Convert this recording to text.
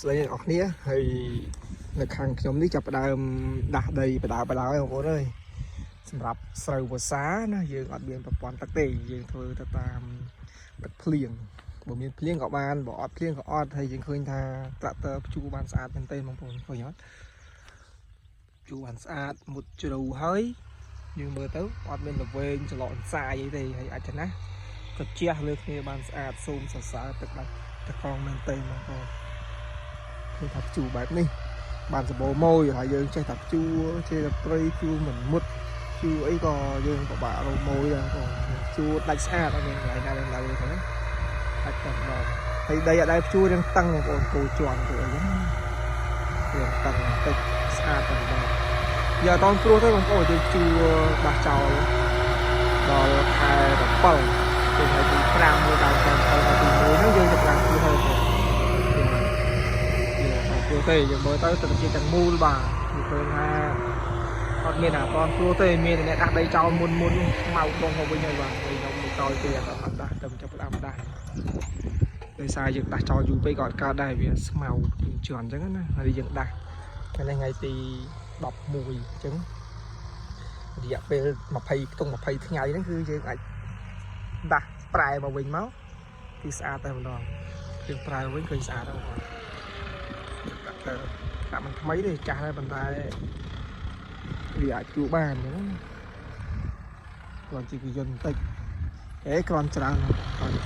ស្ដីអ្នកនរគ្នាហើយនៅខាងខ្ញុំនេះចាប់ផ្ដើមដាស់ដីបដាបដាហើយបងប្អូនអើយសម្រាប់ស្រូវវស្សាណាយើងអត់មានប្រព័ន្ធទឹកទេយើងធ្វើទៅតាមទឹកភ្លៀងបើមានភ្លៀងក៏បានបើអត់ភ្លៀងក៏អត់ហើយយើងឃើញថាត្រាក់ទ័រភ្ជួរបានស្អាតមែនទែនបងប្អូនឃើញអត់ភ្ជួរបានស្អាតមុតជ្រៅហើយយើងមើលទៅអត់មានល្វែងច្រឡកអន្សាយអីទេហើយអាចណាក៏ជះលើគ្នាបានស្អាតសូមសរសើរទឹកដាច់តកងមែនទែនបងប្អូន ឃើញថាភ្ជួរបែបនេះបានសម្បូរម៉ួយហើយយើងចេះតែភ្ជួរចេះតែព្រៃភ្ជួរមិនមុតភ្ជួរអីក៏យើងពិបាករកម៉ួយដែរបងភ្ជួរដាច់ស្អាតអត់មានកន្លែងណាដែលនៅទេណាដាច់តែម្ដងហើយដីអត់ដែលភ្ជួររៀងតឹងបងប្អូនគោជន់គោអីហ្នឹងរៀងតឹងបន្តិចស្អាតតែម្ដងយកអត់តព្រោះទេបងប្អូនយើងភ្ជួរដាស់ចោលដល់ខែ7ទៅថ្ងៃទី5មួយដល់ខែ7ដល់ទី1ហ្នឹងយើងចាប់ផ្ដើមភ្ជួរហើយបងប្អូន យើងអត់ព្រោះទេយើងមើលទៅទស្សនវិជ្ជាទាំងមូលបាទគឺឃើញថាអត់មានអាតនព្រោះទេមានតែអ្នកដាស់ដីចោលមុនមុនស្មៅបងមកវិញហើយបាទហើយខ្ញុំមកក្រោយគេអត់អត់ដាស់តែចាប់ផ្ដើមដាស់ដោយសារយើងដាស់ចោលយូរពេកក៏អត់កើតដែរវាស្មៅជន់អញ្ចឹងណាហើយយើងដាស់ថ្ងៃនេះថ្ងៃទី11អញ្ចឹងរយៈពេល20ខ្ទង់20ថ្ងៃហ្នឹងគឺយើងអាចដាស់ប្រែមកវិញមកគឺស្អាតតែម្ដងយើងប្រែវិញឃើញស្អាតហ្នឹងបង ដាក់ទៅដាក់មិនថ្មីទេចាស់ដែរប៉ុន្តែវាអាចជួបានអញ្ចឹងណាគ្រាន់ជាកយន្តបន្តិចអេគ្រាន់ច្រើនគ្រាន់